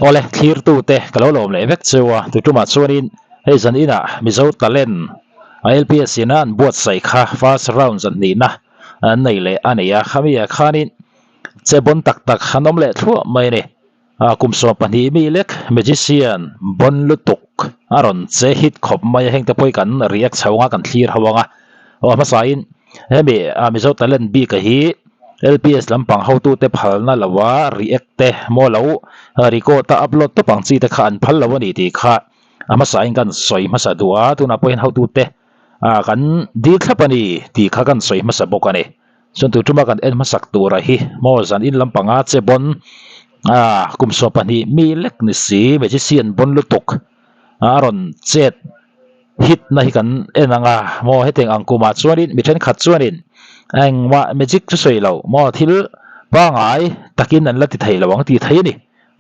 Awle thlirtute ka lo lawm leh vek cheu a, tutumah chuanin hei zan inah Mizo Talent a LPS ina an buatsaih kha first round zan hnihna an nei leh a ni a, khami ah khanin che bawn tak tak an awm leh thluah mai a ni. Kum 12 mi lek magician bawn lutuk a rawn che hit khawp mai a, hengte pawh hi kan react chho anga kan thlir ho anga aw hmasain hemi Mizo Talent bik a hi LPS lampang hotute phalna loa react te maw lo record a upload tawp ang chi te kha an phal lo a ni tih kha a hmasain kan sawi hmasa duh a, tunah pawhin hotute kan dil thlap a ni tih kha kan sawi hmasa bawk a ni. Chuan tu tuma kan en hmasak tura hi maw zan in lampanga che bawn kum 12 mi lek ni si magician bawn lutuk a rawn chet hit na hi kan en ang a maw hetiang ang kumah chuanin mi thenkhat chuanin engmah magic chu sawi loh maw thil pangai takin an la ti thei lo ang tih thei a ni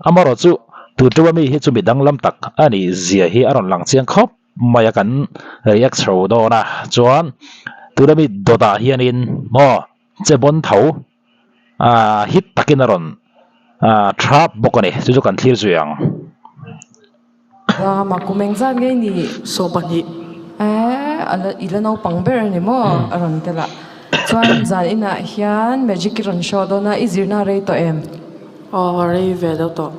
amaherawh chu tu tuma mi hi chu mi danglam tak a nih zia hi a rawn lang chiang khawp mai a kan react chho dawn a chuan tuna mi dawtah hianin maw che bawn tho ah hit takin a rawn ah thap bawk a ni chu chu kan thlir zui ang. Rama kum eng zat ngei ni? 12. Eh, ala i la naupang ber a ni maw? A rawn tel a. Chuan zan inah hian magic i rawn show dawn a, i zirna a rei tawh em? Aw, a rei ve deuh tawh.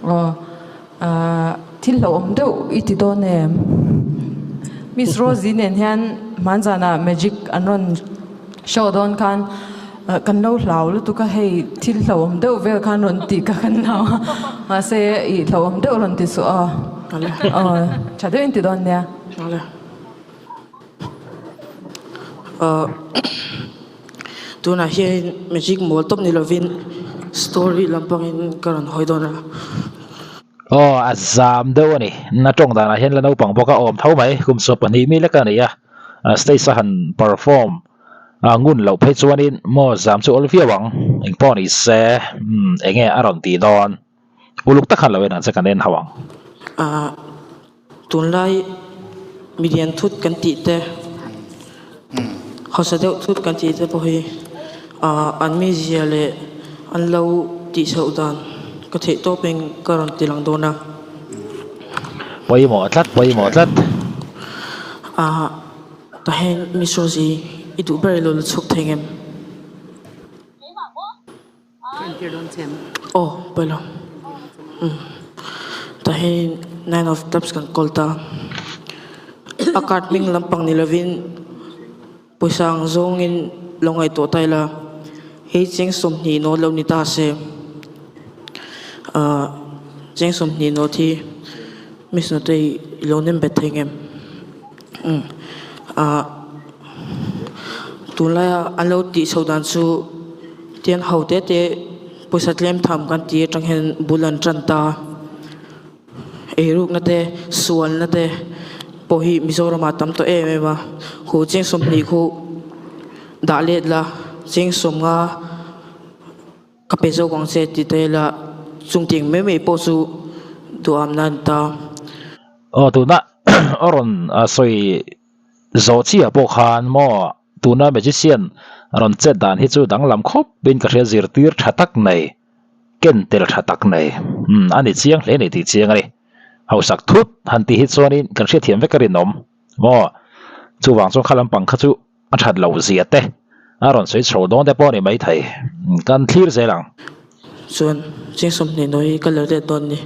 Aw, ah, thil hlauhawm deuh i ti dawn em? Miss Rosie nen hian hmanzanah magic an rawn show dawn khan Kan lo hlau lutuk a, hei thil hlauhawm deuh vel khan rawn tih ka kan hlau a, mahse ih hlauhawm deuh rawn ti suh aw. Aw tha deuhin ti dawn nia. Tunah hian magic mawl tawp ni lovin story lampangin ka rawn hawi dawn a. Aw a zam deuh a ni, na tawng danah hian la naupang bawk a awm tho mai, kum 12 mi lek a ni a, stage a han perform. A ngun loh phei chuanin maw zam chu awl viau ang, engpawh ni se umm enge a rawn tih dawn uluk tak khan lo en ang che kan en ho ang. Ahh tunlai milian thut kan tih te hausa deuh thut kan tih te pawh hi ahh an mizia leh an lo tih chhoh dan ka theih tawpin ka rawn ti lang dawn a. Pawimawh tlat pawimawh tlat. Ahh. Ka heng mi Suzy i duh ber ilo la chhuk thei ngem? Aw pawilo umm ta heng nine of clubs kan call ta a card hming lampang ni lovin pawisa ang zawngin lo ngaihtuah ta ila hei cheng 20 note lo ni ta se ah cheng 20 note hi Miss Nutei ilo nem bet thei ngem? Umm ah tunlaia an lo tih chhoh dan chu tian ho te te pawisa tlem tham kan tih atang hian bul an tan ta eirukna te sualna te pawh hi Mizoramah a tam tawh em em a khu cheng 20 khu dah let la cheng 50 Ka pe zawk ang che ti ta ila chung tih mai mai pawh chu duham na a ni ta. Aw tuna a rawn sawi zawh chiah pawh khan maw tuna magician rawn chet dan hi chu danglam khawp in ka hria zirtir tha tak nei ken tel tha tak nei umm a ni chiang hle a ni tih chiang a ni hausak thut han tih hi chuanin kan hriatthiam vek a rinawm maw chuvang chuan kha lampang kha chu A that loh zia te a rawn sawi chho dawn te pawh a ni maithei. Kan thlir zel ang. Chuan cheng 20 nawi hi ka lo let dawn ni.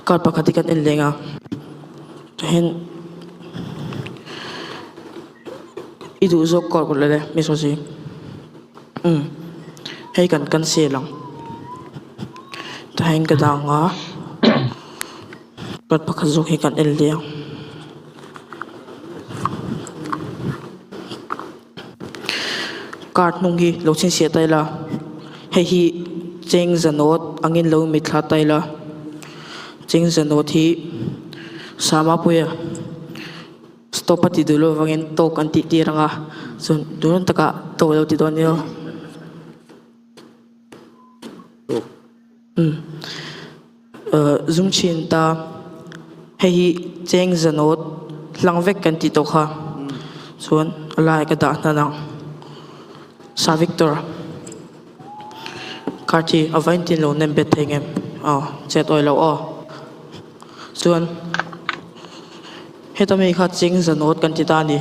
Car pakhat hi kan en leng a, chuan i duh zawk car kawt leh mi saw si. Umm hei kan cancel ang tahin ka dang a card pakhat zawk hi kan en leh ang card hnung hi lo chhinchhiah ta ila hei hi cheng zanawt angin lo mitthla ta ila cheng zanawt hi Samapuia. Stop a ti duh lo avangin talk an tih tir ang a, chuan tun takah talk lo ti dawn nia. Umm zum thin ta hei hi cheng zanawt Hlang vek kan tih tawh kha. Chuan a lai ka dah hnan ang. Sa Victor. Card hi a vain tin lo nem bet thei ngem? Aw, chet awih loh aw. Chuan heta mi kha cheng za nawt kan ti ta a ni.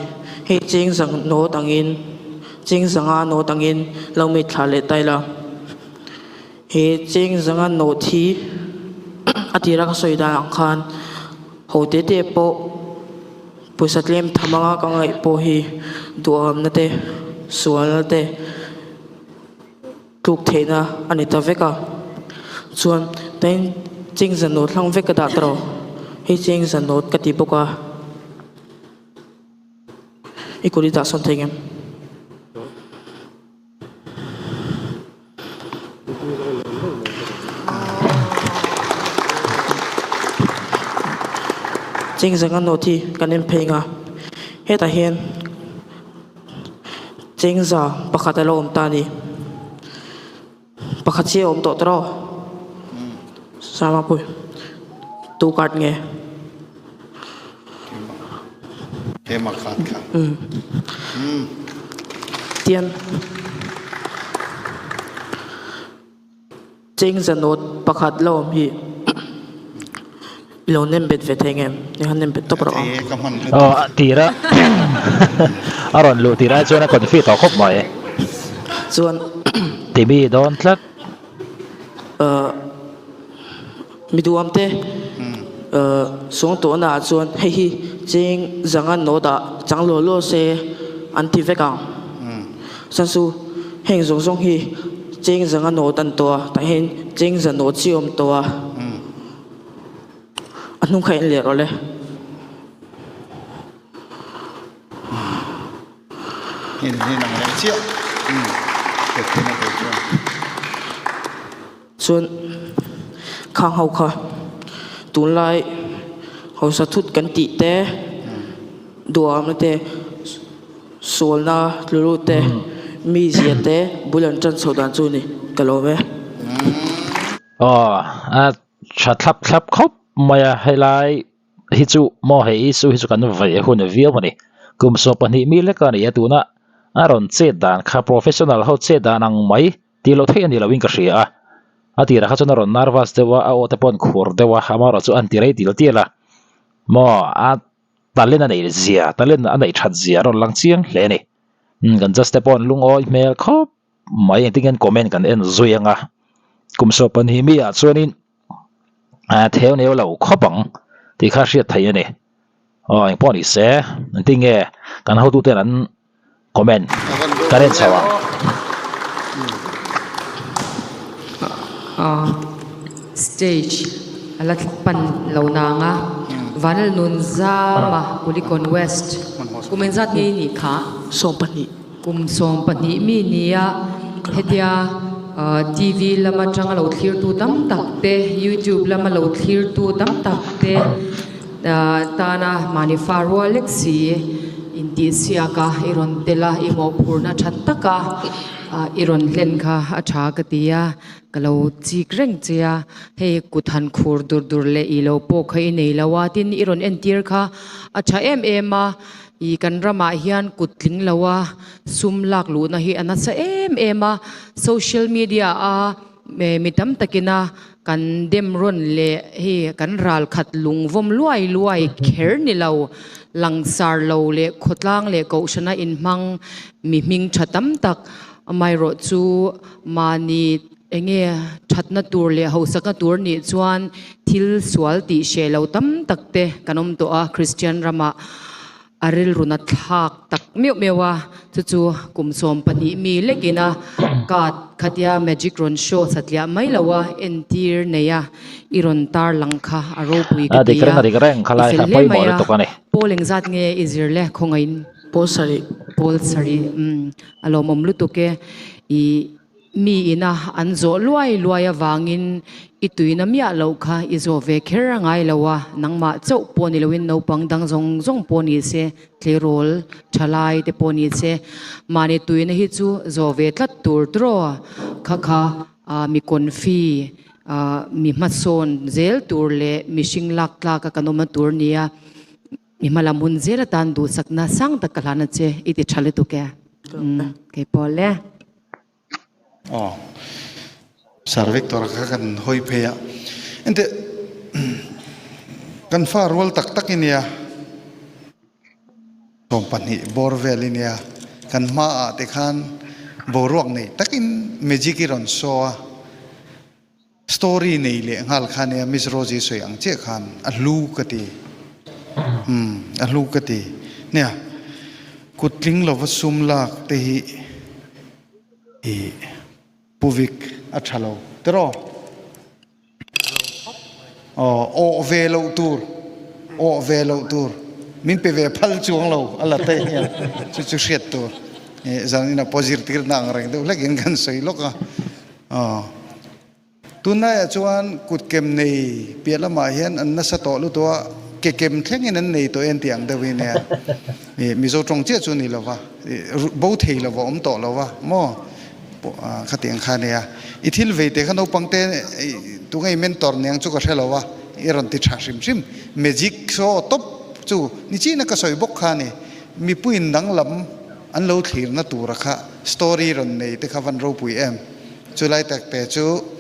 Hei cheng za nawt angin, cheng zanga nawt angin lo mitthla leh ta ila. He cheng zanga nawt hi a tira ka sawi dan ang khan ho te te pawh pawisa tlem tham anga ka ngaih pawh hi duhamna te, sualna te, Tluk theihna a ni ta vek a, chuan tain cheng za nawt hlang vek ka dah ta rawh, hei cheng za nawt ka ti bawk a, i kut i dah sawn thei ngem? Cheng za nga nawt hi kan en phei nga, hetah hian. Chengza pakhat a lo awm ta a ni. Pakhat chiah a awm tawh tawh. Samapui tu card nge? Hema card kha. Tian Chengza note pakhat la awm hi i lo nem bet ve thei ngem? I han nem bet tawp rawh ang. Aw a tira a rawn luh tirah chuan a confi tawh khawp mai. Chuan Timi dawn tlat. Ahh mi duham te ahh suangtuahna ah chuan hei hi cheng zanga note ah chang law law se an ti vek ang. Chuan chu heng zawng zawng hi cheng zanga note an tawh a tah hian cheng za note chi a awm tawh a a hnung kha en leh rawh le. Chuan khang ho kha tunlai hausa thut kan tih te duhawmna te sualna tluru te mizia te bul an tan chhoh dan chu a ni ka lawm e. Aw a tha thlap thlap khawp mai a helai hi chu maw hei issue hi chu kan vaih hun viau a ni kum 12 mi lek a ni a tuna a rawn chet dan kha professional ho chet dan ang mai Tih loh theih a ni loin ka hria a, a tirah kha chuan a rawn nervous deuh a, a aw te pawh an khur deuh a, amaherawh chu an ti rei til tial a, maw a talent a neih zia, talent a neih that zia a rawn lang chiang hle a ni. Umm kan judge te pawh an lungawi hmel khawp mai, engtin nge an comment kan en zui ang a, kum 12 mi ah chuanin a theu neu lo khawp ang tih kha hriat theih a ni. Aw engpawh ni se, engtin nge kan hotuten an Comment ka ren chho ang. Stage a la pan lo nang a, Vanal nun zama Kulikon West kum engzat nge i nih kha? 12. Kum 12 mi nia hetia TV lam atanga lo thlirtu tam tak te, YouTube lama lo thlirtu tam tak te tana mahni fa rual lek si intihsiak a i rawn tel a, i mawhphurhna tha taka i rawn hlen kha a tha ka ti a, ka lo chik reng che a, hei kut han khur dur dur leh i lo pawh kha i nei lo a, tin i rawn entir kha a tha em em a, i kan ramah hian kut tling lo a sum lak luhna hi a nasa em em a, social media a mi tam takina Kan dem rawn leh hei kan ral khat lung vawm luai luai kher ni lo, langsar lo leh khawtlang leh kohhrana inhmang mi hming tha tam tak amaherawh chu mahni enge thatna tur leh hausakna tur nih chuan thil sual tih hreh lo tam tak te kan awm tawh a, Kristian ramah. A rilru na thlak tak meuh meuh a, chu chu kum 12 mi lekin a card khatia magic rawn show satliah mai lo a, entir nei a, i rawn tar lang kha a ropui ka A ti dik a, reng a dik reng kha i lai fel kha hle pawimawh mai a, lutuk a ni. Pawl engzat nge i zir le khawngaih in? Pawl sarih. Pawl sarih, umm a lawmawm lutuk e, i. Mi ina an zawh luai luai avangin i tuina miah loh kha i zawh ve kher a ngai lo a, nangmah chauh pawh ni loin naupang dang zawng zawng pawh ni se, tleirawl thalai te pawh ni se, mahni tuina hi chu zawh ve tlat tur tiraw kha kha mi confi mi hmasawn zel tur leh mihring lak tlaka kan awmna tur nia. I hmalam hun zel atan duhsakna sang tak ka hlan a che, i ti tha lutuk e. Umm keipawh le. Aw Sir Victor kha kan hawi phei a, enteh kan fa rual tak tak i nia, 12 bawr vel i nia, kan hmaah te khan boruak nei takin magic i rawn show a, Story nei leh nghal kha nia Miss Rosie sawi ang chiah khan a hlu ka ti. Umm a hlu ka ti. Nia kut tling lova sum lak te hi i pu vik a tha lo tiraw? Aw awh ve loh tur awh ve loh tur min pe ve phal chuang lo a la te hian chu chu hriat tur zanin a pawh zirtirna ang reng deuh hlekin kan sawi lawk a. Aw. Tunlaiah chuan kutkem nei piah lamah hian an nasa tawh lutuk a, ke kem thlengin an nei tawh en tih ang deuhin nia. Ih Mizo tawng chiah chu ni lova, ih bo thei lova awm tawh lova maw khatiang kha nia. I thil vei te kha naupang te ih tunge i mentor niang chu ka hre lo a, i rawn ti tha hrim hrim. Magic show tawp chu ni china ka sawi bawk kha ni. Mipuiin danglam an lo thlirna tura kha story rawn nei te kha van ropui em? Chulai tak te chu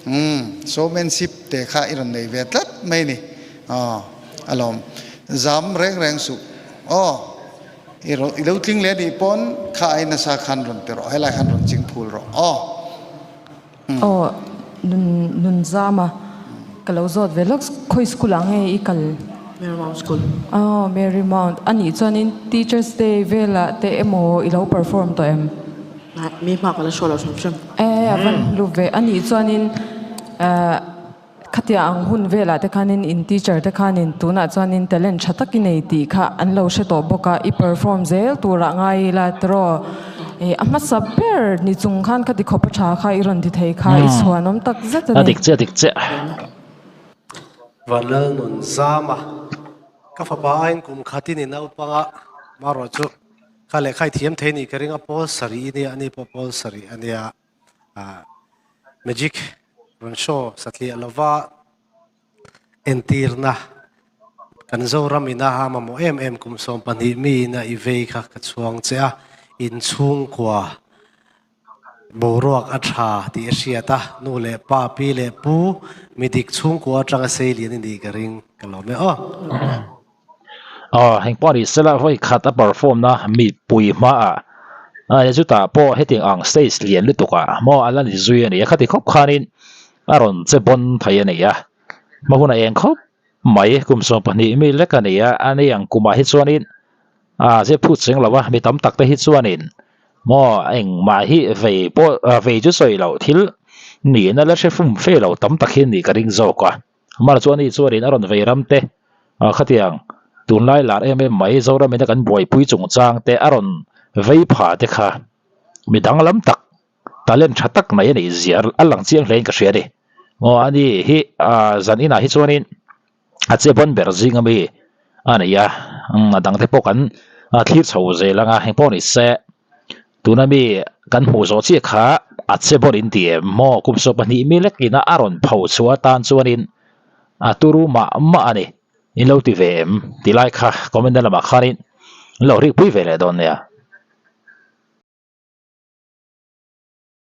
umm showmanship te kha i rawn nei ve tlat mai ni aw alawm zam reng reng suh aw i rawn i lo tling leh anih pawn kha ai nasa khan rawn ti rawh helai khan rawn ching phul rawh aw. Aw nun nun zam a ka lo zawt ve lawk khawi school ah nge i kal? Mary Mount School. Aw Mary Mount anih chuanin Teachers Day velah te emaw i lo perform tawh em? Mi hma ka la hraw lo hrim hrim. E a van hlu ve anih chuanin eh khatia ang hun velah te khanin in teacher te khanin tunah chuanin talent tha tak i nei tih kha an lo hre tawh bawk a i perform zel turah ngai ila tiraw eh a hmasa ber ni chung khan khati khawp a tha kha i rawn ti thei kha i chhuanawm tak zet a ni. A dik chiah a dik chiah. Vanlalnunzama ka fapa aiin kum khatin i naupanga marawh chu Kha lehkha i thiam thei nih ka ring a, pawl sarih i nia, ani pawh pawl sarih a nia. Ah, magic rawn show satliah lova entirna kan Zoram ina a mamawh em em kum 12 mi ina i vei kha ka chhuang che a, inchhungkua boruak a tha tih a hriat a, nu leh pa, pi leh pu, midik chhungkua atanga sei lian i nih ka ring ka lawm e aw. Aw, heng pawh a ni sela vawi khat a perform na mipui hmaah a ni chutah pawh hetiang ang stage lian lutuk ah maw a la ni zui a ni a, khati khawp khanin a rawn che bawn thei a ni a, hma hun a eng khawp mai kum 12 mi lek a ni a, a ni ang kumah hi chuanin a zep phut cheng lo a, mi tam tak te hi chuanin maw engmah hi vei pawh vei chu sawi loh thil nihna la hre fum fe lo tam tak hi a nih ka ring zawk a. Amah chuan ani chuanin a rawn vei ram te ah khatiang tunlai lar em em mai Zoram ina kan buaipui chungchang te a rawn vei pha te kha mi danglam tak talent tha tak mai a nih zia a lang chiang hle in ka hria a ni. Aw ani hi ah zan inah hi chuanin a che bawn ber zing ami a ni a, a dang te pawh kan thlir chho zel ang a engpawh ni se. Tuna mi kan hmuh zawh chiah kha a che bawr in ti em maw? Kum 12 mi lek ina a rawn pho chhuah atan chuanin a turu mah mah a ni. In lo ti ve em? Ti lai kha comment na lamah khanin in lo rikpui ve leh dawn nia.